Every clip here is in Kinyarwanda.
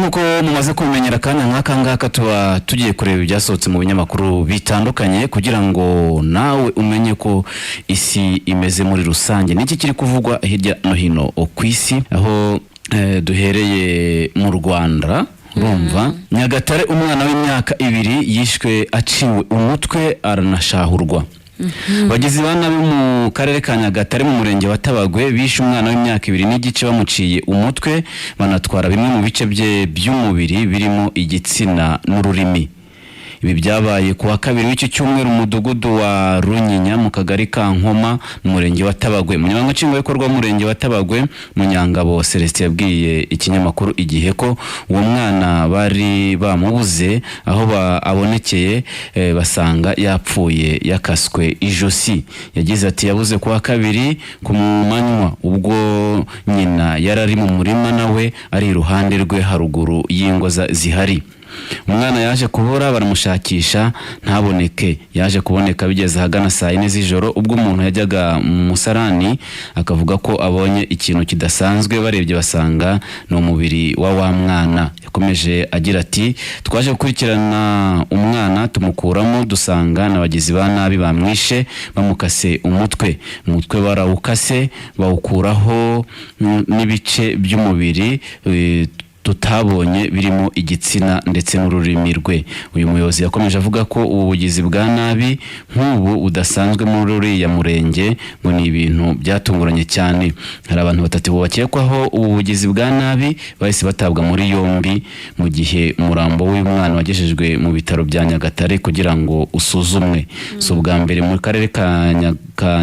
Nk'uko mumaze kubimenyera, akanya nk'aka ngaka tuba tugiye kureba ibyasohotse mu binyamakuru bitandukanye kugira ngo nawe umenye ko isi imeze muri rusange, n'iki kiri kuvugwa hirya no hino ku isi. Aho duhereye mu Rwanda, urumva Nyagatare, umwana w'imyaka 2 yishwe aciwe umutwe aranashahurwa. Bagizi ba nabi mu karere ka Nyagatare, mu murenge wa Tabagwe, bishe umwana w'imyaka 2 n'igice bamuciye umutwe, banatwara bimwe mu bice bye by'umubiri birimo igitsina n'ururimi. Ibi byabaye ku wa kabiri w'iki cyumweru mu mudugudu wa Runyinya, mu kagari ka Nkoma, mu murenge wa Tabagwe. Umunyamabanga nshingwabikorwa w'umurenge wa Tabagwe, Munyangabo Celestin, yabwiye ikinyamakuru Igihe ko uwo mwana bari bamubuze, aho abonekeye basanga yapfuye yakaswe ijosi. Yagize ati: "Yabuze ku wa kabiri ku manywa, ubwo nyina yari ari mu murima, nawe ari iruhande rwe haruguru y'ingo zihari. Umwana yaje kubura, baramushakisha ntaboneke. Yaje kuboneka bigeze ahagana saa 4 z'ijoro, ubwo umuntu yajyaga mu musarani akavuga ko abonye ikintu kidasanzwe. Barebye basanga ni umubiri wa wa mwana." Yakomeje agira ati: "Twaje gukurikirana umwana, tumukuramo, dusanga na bagizi ba nabi bamwishe bamukase umutwe. Umutwe barawukase, bawukuraho n'ibice by'umubiri tutabonye birimo igitsina ndetse n'ururimi rwe." Uyu muyobozi yakomeje avuga ko ubu bugizi bwa nabi nk'ubu budasanzwe muri uriya murenge, ngo ni ibintu byatunguranye cyane. Hari abantu batatu bakekwaho ubu bugizi bwa nabi bahise batabwa muri yombi, mu gihe umurambo w'uyu mwana wagejejwe mu bitaro bya Nyagatare kugira ngo usuzumwe. Si ubwa mbere mu karere ka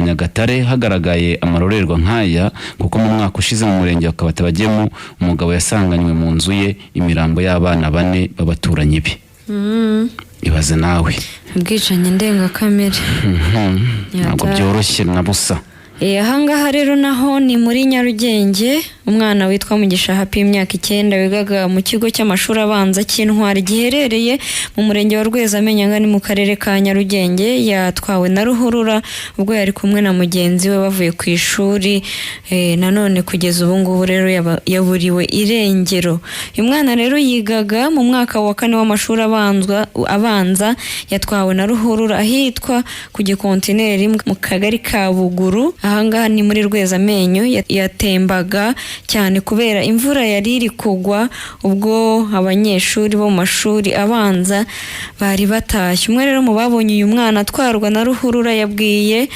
Nyagatare hagaragaye amarorerwa nk'aya, kuko mu mwaka ushize mu murenge wa Kabatabagemu umugabo yasanganywe mu nzu ye imirambo y'abana bane b'abaturanyi be. Ibaze nawe. Ubwicanyi ndengakamere. Ntabwo byoroshye na busa. Ahangaha rero naho ni muri Nyarugenge. Umwana witwa Mugisha Happy w'imyaka 9 wigaga mu kigo cy'amashuri abanza cy'Intwari giherereye mu murenge wa Rwezamenyo, ni mu karere ka Nyarugenge, yatwawe na ruhurura ubwo yari kumwe na mugenzi we bavuye ku ishuri. Nanone kugeza ubu ngubu rero yaburiwe irengero. Uyu mwana rero yigaga mu mwaka wa kane w'amashuri abanza. Yatwawe na ruhurura ahitwa ku Gikontineri mu kagari ka Buguru, ahangaha ni muri Rwezamenyo. Yatembaga cyane kubera imvura yari iri kugwa ubwo abanyeshuri bo mu mashuri abanza bari batashye. Umwe rero mu babonye uyu mwana atwarwa na ruhurura yabwiye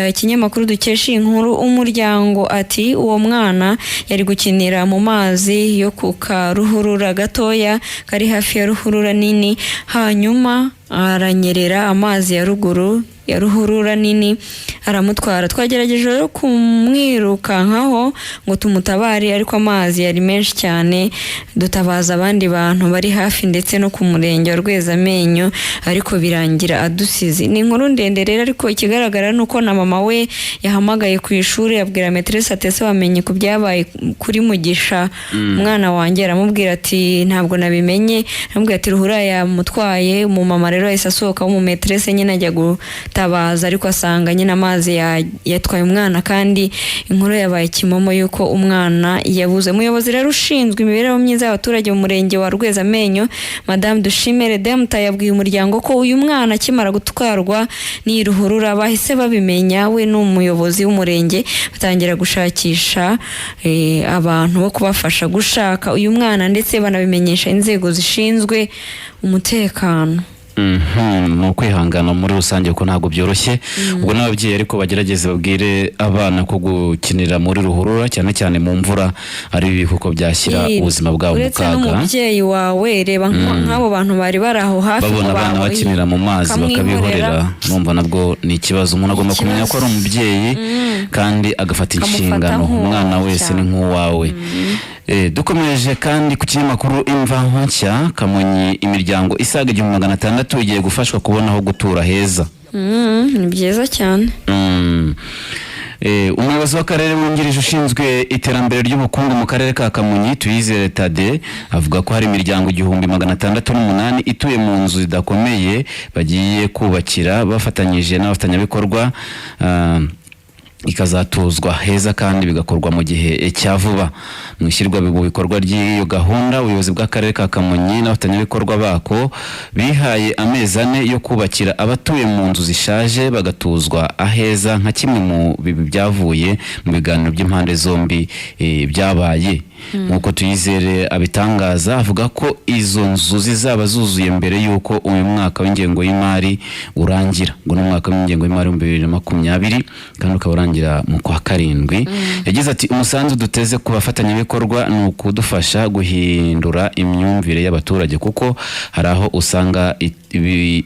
ikinyamakuru dukesha iyi nkuru Umuryango ati: "Uwo mwana yari gukinira mu mazi yo ku karuhurura gatoya kari hafi ya ruhurura nini, hanyuma aranyerera, amazi ya ruguru ya ruhurura nini aramutwara. Twagerageje rero kumwirukankaho ngo tumutabare, ariko amazi yari menshi cyane. Dutabaza abandi bantu bari hafi ndetse no ku murenge wa Rwezamenyo, ariko birangira adusize." Ni inkuru ndende rero, ariko ikigaragara ni uko na mama we yahamagaye ku ishuri, abwira maîtresse ati: "Ese wamenye ku byabaye kuri Mugisha, umwana wanjye?" Aramubwira ati: "Ntabwo nabimenye." Aramubwira ati: "Ruhurura yamutwaye." Umumama rero yahise asohoka w'umu maîtresse nyine, ajya gutabaza, ariko asanga nyine amazi yatwaye umwana, kandi inkuru yabaye kimomo y'uko umwana yabuze. Umuyobozi rero ushinzwe imibereho myiza y'abaturage mu murenge wa Rwezamenyo, Madamu Dushimere Demuta, yabwiye Umuryango ko uyu mwana akimara gutwarwa n'iyi ruhurura bahise babimenya, we n'umuyobozi w'umurenge, batangira gushakisha abantu bo kubafasha gushaka uyu mwana, ndetse banabimenyesha inzego zishinzwe umutekano. Ni ukwihangana muri rusange kuko ntabwo byoroshye. Ubwo n'ababyeyi ariko bagerageze babwire abana ko gukinira muri ruhurura, cyane cyane mu mvura, ari bibi kuko byashyira ubuzima bwabo mu Uretse kaga. n'umubyeyi wawe, reba nk'abo bantu bari bari aho hafi Babona ngo abana bakinira mu mazi bakamwihorera. Bakabihorera, numva nabwo ni ikibazo. Umuntu agomba kumenya ko ari umubyeyi kandi agafata Akamufata inshingano. nk'uwawe Umwana wese ni cyane. nk'uwawe. Dukomeje kandi ku kinyamakuru Imvaho Nshya, Kamonyi, imiryango isaga 1600 igiye gufashwa kubona aho gutura heza. Ni byiza cyane. Umuyobozi w'akarere wungirije ushinzwe iterambere ry'ubukungu mu karere ka Kamonyi, Tuyizere Tade, avuga ko hari imiryango 1608 ituye mu nzu zidakomeye bagiye kubakira bafatanyije n'abafatanyabikorwa. Ikazatuzwa heza kandi bigakorwa mu gihe cya vuba. Mu ishyirwa mu bikorwa ry'iyo gahunda, ubuyobozi bw'akarere ka Kamonyi n'abafatanyabikorwa bako bihaye amezi 4 yo kubakira abatuye mu nzu zishaje bagatuzwa aheza, nka kimwe mu byavuye mu biganiro by'impande zombi byabaye. Nk'uko Tuyizere abitangaza, avuga ko izo nzu zizaba zuzuye mbere y'uko uyu mwaka w'ingengo y'imari urangira, ngo ni umwaka w'ingengo y'imari 2020 kandi ukaba urangira mu kwa karindwi. Yagize ati: "Umusanzu duteze ku bafatanyabikorwa ni ukudufasha guhindura imyumvire y'abaturage, kuko hari aho usanga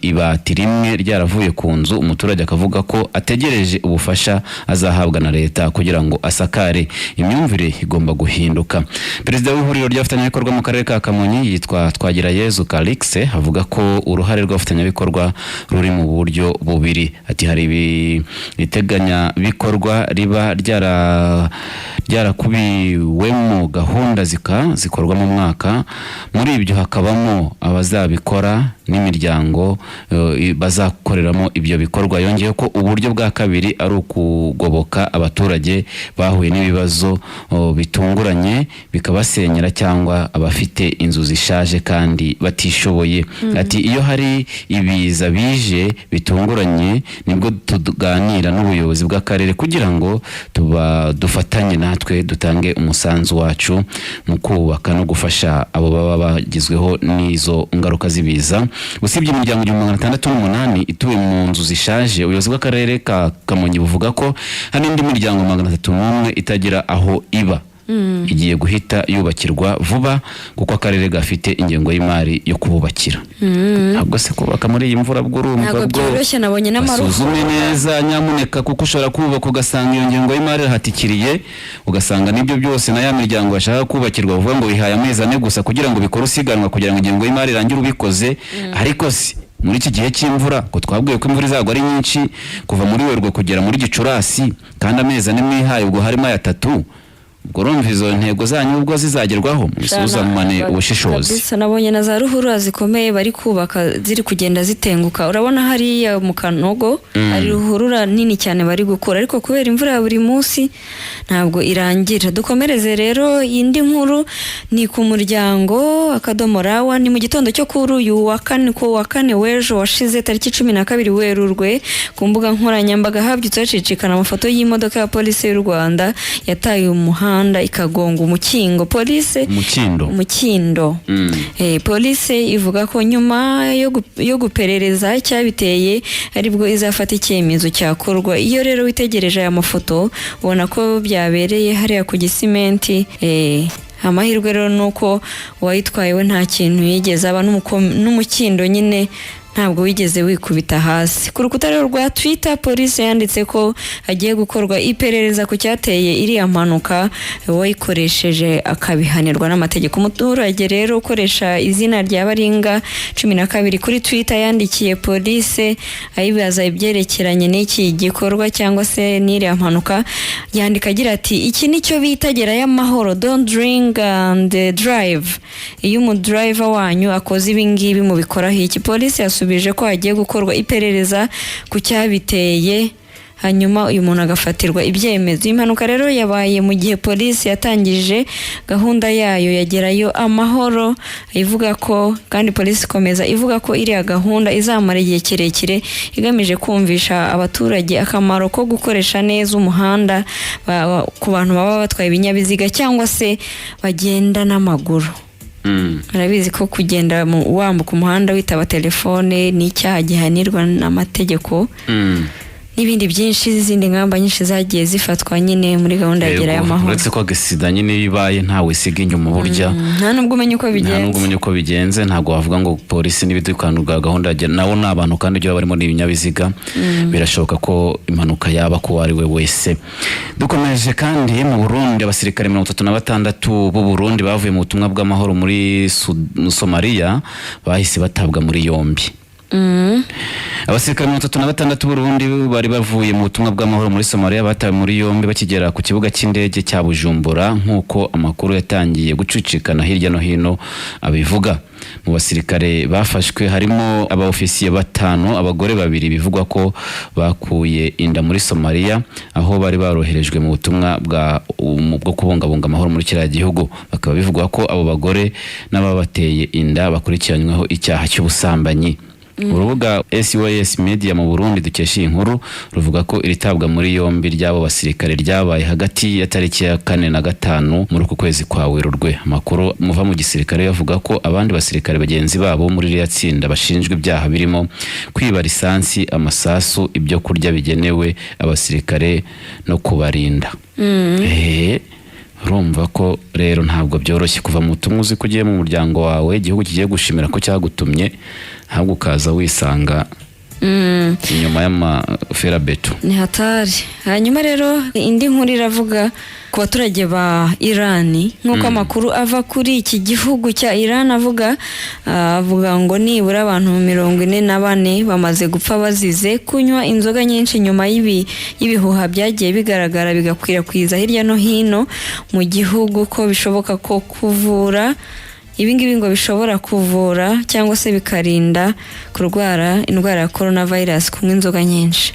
ibati rimwe ryaravuye ku nzu, umuturage akavuga ko ategereje ubufasha azahabwa na leta kugira ngo asakare. Imyumvire igomba guhinduka." Perezida w'ihuriro ry'abafatanyabikorwa mu karere ka Kamonyi yitwa Twagirayezu Calixte, avuga ko uruhare rw'abafatanyabikorwa ruri mu buryo bubiri. Ati: "Hari iteganyabikorwa riba ryarakubiwemo gahunda zikorwa mu mwaka. Muri ibyo hakabamo abazabikora n'imiryango bazakoreramo ibyo bikorwa." Yongeyeho ko uburyo bwa kabiri ari ukugoboka abaturage bahuye n'ibibazo bitunguranye bikabasenyera, cyangwa abafite inzu zishaje kandi batishoboye. Ati: "Iyo hari ibiza bije bitunguranye, nibwo tuganira n'ubuyobozi bw'akarere kugira ngo tuba dufatanye natwe dutange umusanzu wacu mu kubaka no gufasha abo baba bagizweho n'izo ngaruka z'ibiza." Usibye imiryango 1608 ituye mu nzu zishaje, ubuyobozi bw'akarere ka Kamonyi buvuga ko hari indi miryango 301 itagira aho iba, igiye guhita yubakirwa vuba kuko akarere gafite ingengo y'imari yo kububakira. Ntabwo se kubaka muri iyi mvura bwo urumva Ntabwo bwo byoroshye, nabonye basuzume n'amaruhurura. neza nyamuneka, kuko ushobora kubaka ugasanga iyo ngengo y'imari irahatikiriye, ugasanga n'ibyo byose na ya miryango bashaka kubakirwa, bavuga ngo bihaye amezi 4 gusa kugira ngo bikore usiganwa kugira ngo ingengo y'imari irangire ubikoze. Ariko si muri iki gihe cy'imvura, ko twabwiwe ko imvura izagwa ari nyinshi kuva muri Werurwe kugera muri Gicurasi, kandi amezi 4 mwihaye ubwo harimo aya 3, ubwo urumva izo ntego zanyu ubwo zizagerwaho? Mubisuzumane ubushishozi. Kabisa, nabonye na za ruhurura zikomeye bari kubaka ziri kugenda zitenguka. Urabona hariya mu Kanogo hari ruhurura nini cyane bari gukora, ariko kubera imvura ya buri munsi ntabwo irangira. Dukomereze rero indi nkuru ni ku Muryango.rw. Ni mu gitondo cyo kuri uyu wa kane, ku wa kane w'ejo washize, tariki 12 Werurwe, ku mbuga nkoranyambaga habyutse hacicikana amafoto y'imodoka ya polisi y'u Rwanda yataye umuhanda ikagonga umukingo. Polisi Umukindo. Umukindo. Polisi ivuga ko nyuma yo guperereza icyabiteye aribwo izafata icyemezo cyakorwa. Iyo rero witegereje aya mafoto, ubona ko byabereye hariya ku Gisimenti. Amahirwe rero ni uko uwayitwaye we nta kintu yigeze aba, n'umukindo nyine ntabwo wigeze wikubita hasi. Ku rukuta rero rwa Twitter, polisi yanditse ko hagiye gukorwa iperereza ku cyateye iriya mpanuka, uwayikoresheje akabihanirwa n'amategeko. Umuturage rero ukoresha izina rya Baringa 12 kuri Twitter yandikiye polisi ayibaza ibyerekeranye n'iki gikorwa cyangwa se n'iriya mpanuka. Yandika agira ati: "Iki nicyo bita gerayo amahoro, don't drink and drive. Iyo umudriver wanyu akoze ibi ngibi mubikoraho iki?" Polisi yasubije ko hagiye gukorwa iperereza ku cyabiteye, hanyuma uyu muntu agafatirwa ibyemezo. Iyi mpanuka rero yabaye mu gihe polisi yatangije gahunda yayo yagerayo amahoro, ivuga ko kandi polisi ikomeza ivuga ko iriya gahunda izamara igihe kirekire, igamije kumvisha abaturage akamaro ko gukoresha neza umuhanda ku bantu baba batwaye ibinyabiziga cyangwa se bagenda n'amaguru. Urabizi ko kugenda wambuka umuhanda witaba telefone ni icyaha gihanirwa n'amategeko, n'ibindi byinshi, izindi ngamba nyinshi zagiye zifatwa nyine muri gahunda ya Gerayo Amahoro. Uretse ko agisida nyine iyo ibaye ntawe isiga inyuma burya. Nta nubwo umenya uko Nta nubwo bigenze. umenya uko bigenze. Ntabwo wavuga ngo polisi n'ibidukandurwa gahunda ya nabo ni abantu, kandi ibyo baba barimo ni ibinyabiziga, birashoboka ko impanuka yaba ku uwo ari we wese. Dukomeje kandi mu Burundi, abasirikare 36 b'u Burundi bavuye mu butumwa bw'amahoro muri Somaliya bahise batabwa muri yombi. Abasirikare 36 b'Uburundi bari bavuye mu butumwa bw'amahoro muri Somalia batawe muri yombi bakigera ku kibuga cy'indege cya Bujumbura, nk'uko amakuru yatangiye gucicikana hirya no hino abivuga. Mu basirikare bafashwe harimo abaofisiye batanu, abagore babiri bivugwa ko bakuye inda muri Somalia aho bari baroherejwe mu butumwa bwo kubungabunga amahoro muri kiriya gihugu. Bakaba bivugwa ko abo bagore n'ababateye inda bakurikiranyweho icyaha cy'ubusambanyi. Urubuga SOS Media mu Burundi dukesha iyi nkuru ruvuga ko iri tabwa muri yombi ry'abo basirikare ryabaye hagati ya tariki ya 4 na 5 muri uku kwezi kwa Werurwe. Amakuru muva mu gisirikare yavuga ko abandi basirikare bagenzi babo muri ririya tsinda bashinjwa ibyaha birimo kwiba lisansi, amasasu, ibyo kurya bigenewe abasirikare no kubarinda. Urumva ko rero ntabwo byoroshye kuva mu butumwa uzi ko ugiye mu muryango wawe, igihugu kigiye gushimira ko cyagutumye, ahubwo ukaza wisanga inyuma y'amaferabeto. Ni hatari. Hanyuma rero indi nkuru iravuga ku baturage ba Irani, nk'uko amakuru ava kuri iki gihugu cya Iran avuga ngo nibura abantu 44 bamaze gupfa bazize kunywa inzoga nyinshi nyuma y'ibihuha byagiye bigaragara bigakwirakwiza hirya no hino mu gihugu ko bishoboka ko kuvura ibingibi ngo bishobora kuvura cyangwa se bikarinda kurwara indwara ya coronavirus, kunywa inzoga nyinshi.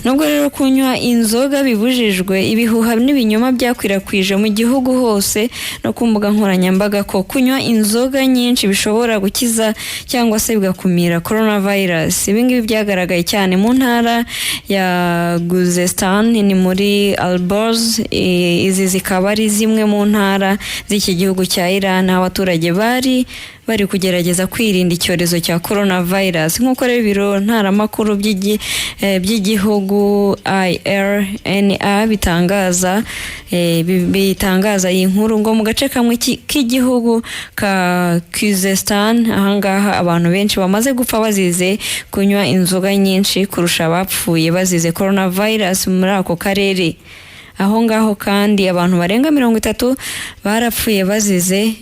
Nubwo rero kunywa inzoga bibujijwe, ibihuha n'ibinyoma byakwirakwije mu gihugu hose no ku mbuga nkoranyambaga ko kunywa inzoga nyinshi bishobora gukiza cyangwa se bigakumira coronavirus. Ibingibi byagaragaye cyane mu ntara ya Khuzestan, ni muri Alborz. Izi zikaba ari zimwe mu ntara z'iki gihugu cya Iran aho abaturage bari bari kugerageza kwirinda icyorezo cya coronavirus. Nk'uko rero ibiro ntaramakuru by'igihugu IRNA bitangaza iyi nkuru, ngo mu gace kamwe k'igihugu ka Khuzestan ahangaha abantu benshi bamaze gupfa bazize kunywa inzoga nyinshi kurusha abapfuye bazize coronavirus muri ako karere. Aho ngaho kandi abantu barenga 30 barapfuye bazize,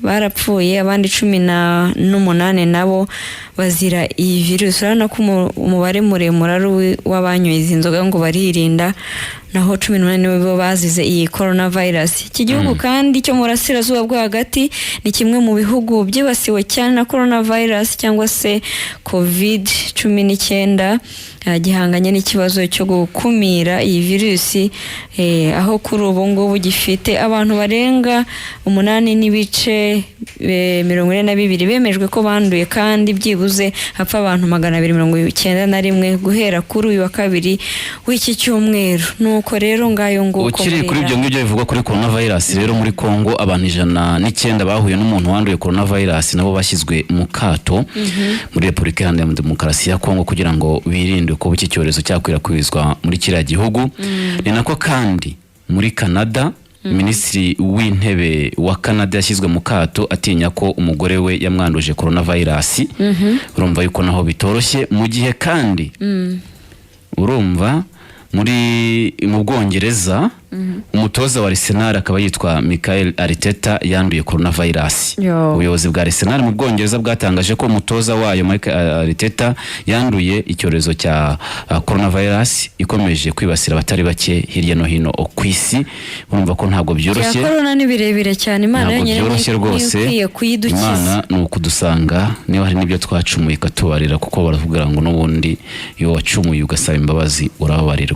barapfuye, abandi 18 nabo bazira iyi virusi. Urabona ko umubare muremure ari w'abanyoye izi nzoga ngo baririnda, naho 18 nibo bazize iyi coronavirus. Iki gihugu kandi cyo mu burasirazuba bwo hagati ni kimwe mu bihugu byibasiwe cyane na coronavirus cyangwa se COVID-19. Gihanganye n'ikibazo cyo gukumira iyi virusi, aho kuri ubu ngubu gifite abantu barenga 8.42 bemejwe ko banduye, kandi byibuze hapfa abantu 291 guhera kuri uyu wa kabiri w'iki cyumweru. Nuko rero ngayo nguko. Ukiri muri kuri ibyo Iran. ngibyo bivugwa kuri coronavirus rero, muri Congo abantu 109 bahuye n'umuntu wanduye coronavirus nabo bashyizwe mu kato muri Repubulika Iharanira Demokarasi ya Congo kugira ngo birinde kuba iki cyorezo cyakwirakwizwa muri kiriya gihugu. Ni nako kandi muri Canada, Minisitiri w'Intebe wa Canada yashyizwe mu kato atinya ko umugore we yamwanduje coronavirus. Urumva yuko naho bitoroshye. Mu gihe kandi urumva mu Bwongereza umutoza wa Arsenal akaba yitwa Mikel Arteta yanduye coronavirus. Yo. Ubuyobozi bwa Arsenal mu Bwongereza bwatangaje ko umutoza wayo Mikel Arteta yanduye icyorezo cya coronavirus ikomeje kwibasira abatari bake hirya no hino ku isi. Urumva ko ntabwo Bya byoroshye. corona ni birebire cyane. Imana Ntabwo yonyine byoroshye niyo rwose. ikwiye kuyidukiza. Imana ni ukudusanga, niba hari n'ibyo twacumuye ikatubarira, kuko baravuga ngo n'ubundi iyo wacumuye ugasaba imbabazi urababarirwa.